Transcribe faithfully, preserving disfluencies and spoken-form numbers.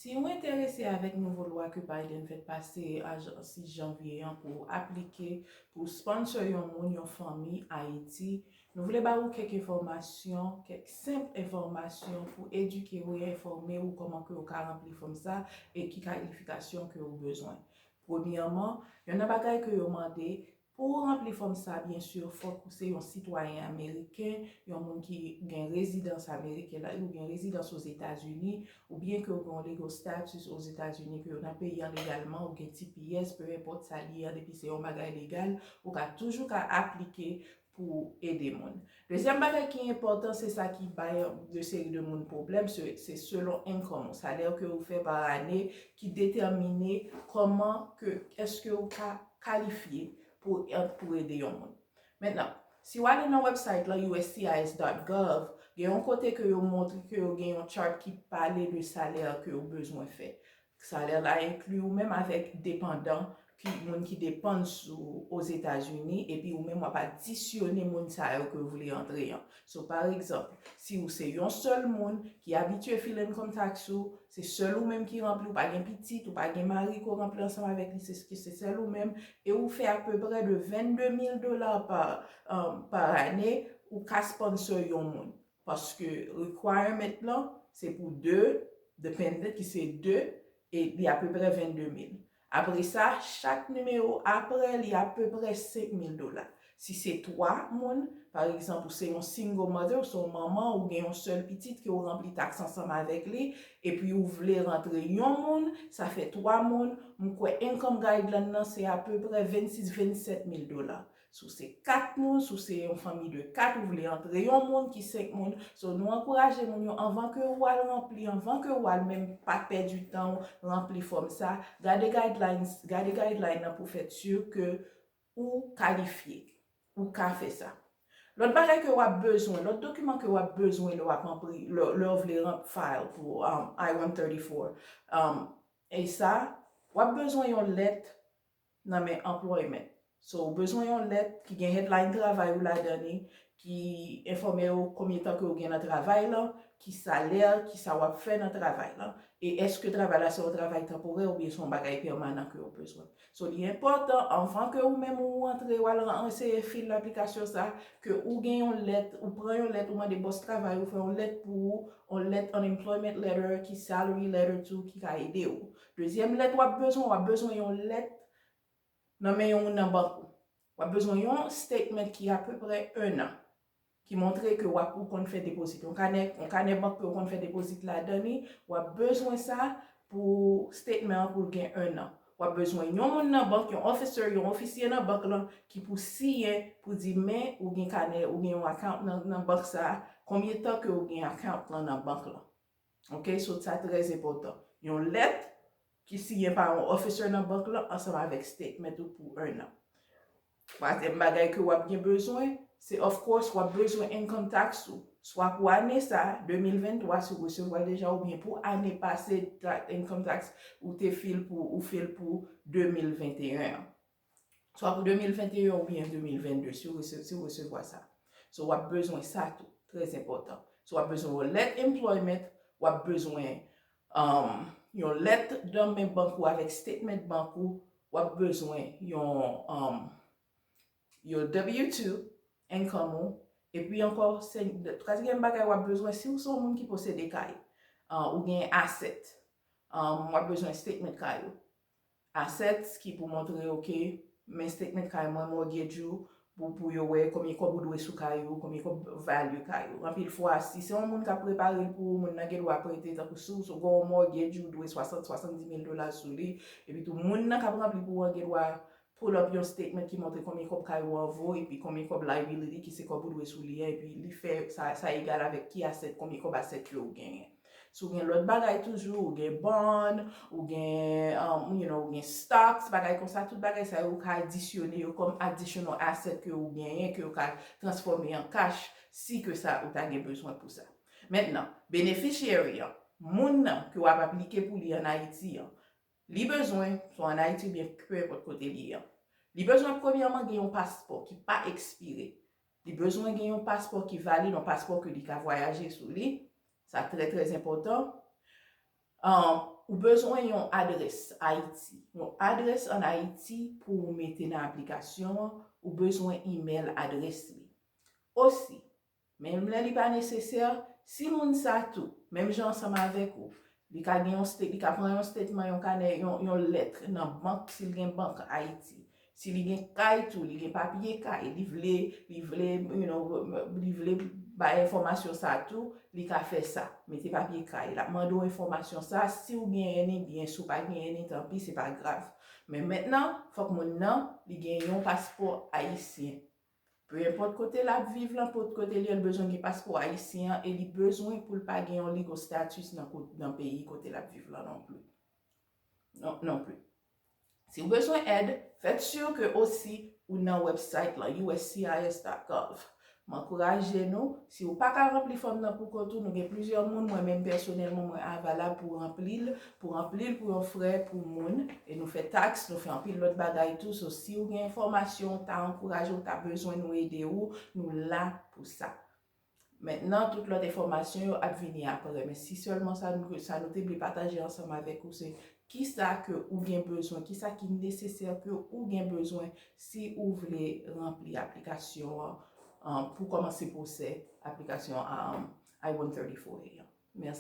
Si w enterese avèk nouvo lwa ke Biden fèk pase a sis janvye an pou aplike pou sponsor yon moun, yon fanmi Ayiti, nou vle ba ou kèk enfòmasyon, kèk senp enfòmasyon pou edike w e enfòme w kòman ke w ka ranpli fòm sa e ki kalifikasyon ke w bezwen. Premyèman, yonn nan bagay ke yo mande, pou w ranpli fòm sa, byen si, fòk ou se yon sitwayen ameriken, yon moun ki gen rezidans ameriken la, ou gen rezidans Ozetazini, oubyen ke w gen yon legal status Ozetazini, ke w nan peyi an legalman, ou gen T P S, pe enpòt sa li ye, depi se yon bagay legal, ou ka toujou ka aplike pou ede moun. Dezyèm bagay ki enpòtan, se sa ki bay de seri de moun pwoblèm, se, se selon income ou, salè ke ou fè pa ane, ki detèmine kòman ke, èske ou ka kalifye pou, pou ede yon moun. Mentnan, si w ale nan website la, U S C I S dot gov, gen yon kote ke yo montre ke yo gen yon chart ki pale de salè ke yo bezwen fè. Salè la enkli ou menm avèk depandan, ki, moun ki depann sou Ozetazini, epi ou menm w ap adisyone moun sa yo ke w vle antre an. So, pa egzanp, si ou se yon sèl moun ki abitye file income tax ou, se sèl ou menm ki ranpli, ou pa gen pitit, ou pa gen mari ke w ranpli ansanm avèk li, se, se sèl ou menm, e ou fè apeprè de vennde mil dola pa, um, pa ane, ou ka sponsor yon moun. Paske requirement lan, se pou de, dependent ki se de, e li apeprè vennde mil. Apre sa, chak nimewo apre, li apeprè senk mil dola. Si se twa moun, pa egzanp, ou se yon single mother, ou se yon manman, ou gen yon sèl pitit ke w ranpli taks ansanm avèk li, epi ou vle rantre yon moun, sa fè twa moun, m kwè income guideline nan se apeprè vennsis, vennsèt mil dola. Si w se kat moun, si w se yon fanmi de kat, ou vle antre yon moun ki senk moun. So, nou ankouraje moun yo, anvan ke ou al ranpli, anvan ke ou al menm pa pèdi tan ou ranpli fòm sa, gade guidelines, gade guideline nan pou fè si ke ou kalifye, ou ka fè sa. Lòt bagay ke w ap bezwen, lòt dokiman ke w ap bezwen lè w ap ranpli, lè, lè w vle ranp file pou, um, I one thirty-four, um, e sa, w ap bezwen yon lèt nan men employment. So, ou bezwen yon lèt ki gen headline travay ou ladan li, ki enfòme w konbyen tan ke w gen nan travay lan, ki salè, ki sa w ap fè nan travay lan, e èske travay la se yon travay tanporè oubyen se yon bagay pèmanan ke w bezwen. So, li enpòtan, anvan ke ou menm ou antre, w al ran-, eseye fil aplikasyon sa, ke ou gen yon lèt, ou pran yon lèt, ou mande bòs travay ou fè yon lèt pou ou, yon lèt, unemployment letter, ki salary letter tou, ki ka ede w. Dezyèm lèt w ap bezwen, w ap bezwen yon lèt nan men yon moun nan bank ou. W ap bezwen yon statement ki apeprè en an, ki montre ke w ap, ou konn fè depozit. Yon kanè, yon kanè bank ke w konn fè depozit ladan li, w ap bezwen sa pou statement an pou l gen en an. W ap bezwen yon moun nan bank, yon officer, yon ofisye nan bank lan ki pou siyen pou di, men ou gen kanè, ou gen yon account nan, nan bank sa, konbyen tan ke ou gen account lan nan bank lan. Ok, so sa trè enpòtan. Yon lèt ki siyen pa yon officer nan bank lan ansanm avèk statement ou pou en an. Twazyèm bagay ke w ap gen bezwen, se, of course, w ap bezwen income tax ou. Swa pou ane sa, de mil venntwa, si w resevwa l deja, oubyen pou ane pase, ta-, income tax ou te fil pou, ou fil pou de mil venteyen an. Swa pou de mil venteyen oubyen de mil vennde, si w rese-, si w resevwa sa. So, w ap bezwen sa tou, trè enpòtan. So, w ap bezwen yon lèt employment, w ap bezwen, um, yon lèt nan men bank ou avèk statement bank ou, w ap bezwen yon, um, yon W two income ou, epi ankò, se, twazyèm bagay w ap bezwen, si w se yon moun ki posede kay, uh, ou gen asset, um, w ap bezwen statement kay ou. Assets ki pou montre, ok, men statement kay mwen, mortgage ou, pou, pou yo wè konbyen kòb ou dwe sou kay ou, konbyen kòb value kay ou. Anpil fwa, si se yon moun k ap prepare l pou ou, moun nan gen dwa prete, tankou si w, si w gen yon mortgage ou dwe swasant, swasanndis mil dola sou li, epi tou moun nan k ap ranpli pou ou an gen dwa pull up yon statement ki montre konbyen kòb kay ou an vo, epi konbyen kòb liability ki se kòb ou dwe sou li an, epi li fè sa, sa egal avèk ki asset, konbyen kòb asset yo ou genyen. Si w gen lòt bagay toujou, ou gen bond, ou gen, um, you know, ou gen stocks, bagay konsa, tout bagay sa yo ou ka adisyone yo kòm additional asset ke ou genyen, ke ou ka transfòme an cash, si ke sa ou ta gen bezwen pou sa. Mentnan, beneficiary an, moun nan ke w ap aplike pou li ann Ayiti an, li bezwen, swa ann Ayiti oubyen pe enpòt kote li ye an, li bezwen premyèman gen yon paspò ki pa ekspire. Li bezwen gen yon paspò ki valid, yon paspò ke li ka vwayaje sou li. Sa trè, trè enpòtan. Um, ou bezwen yon adrès Ayiti. Yon adrès ann Ayiti pou w mete nan aplikasyon an, ou bezwen imèl adrès li. Osi, menm lè li pa nesesè, si moun sa tou, menm jan ansanm avèk ou, li ka gen yon state, li ka pran yon statement, yon kanè, yon, yon lèt nan bank, si l gen bank Ayiti. Si li gen kay tou, li gen papye kay, li vle, li vle, you know, li vle bay enfòmasyon sa tou, li ka fè sa. Mete papye kay. L ap mande w enfòmasyon sa, si w genyen li byen, si w pa genyen li, tanpi, se pa grav. Men mentnan, fòk moun nan, li gen yon paspò ayisyen. Pe enpòt kote l ap viv lan, enpòt kote l ye, l bezwen gen paspò ayisyen an e li bezwen pou l pa gen yon legal status nan, ko- nan peyi kote l ap viv lan non pli. Non, non pli. Si w bezwen èd, fèt si ke osi ou nan website lan, U S C I S dot gov. M ankouraje nou, si w pa ka ranpli fòm nan pou kont ou, nou gen plizyè moun, mwen menm pèsonèlman, mwen avalab pou ranpli l, pou ranpli l pou yon frè, pou moun, e nou fè taks, nou fè anpil lòt bagay tou. So, si w gen enfòmasyon, w ta ankouraje, w ta bezwen nou ede ou, nou la pou sa. Mentnan, tout lòt enfòmasyon yo ap vini apre, men si sèlman sa nou, sa nou te vle pataje ansanm avèk ou, se kisa ke ou gen bezwen, kisa ki nesesè ke ou gen bezwen si ou vle ranpli aplikasyon an, an, pou kòmanse pwosè aplikasyon a, um, I one thirty-four A an. Mèsi.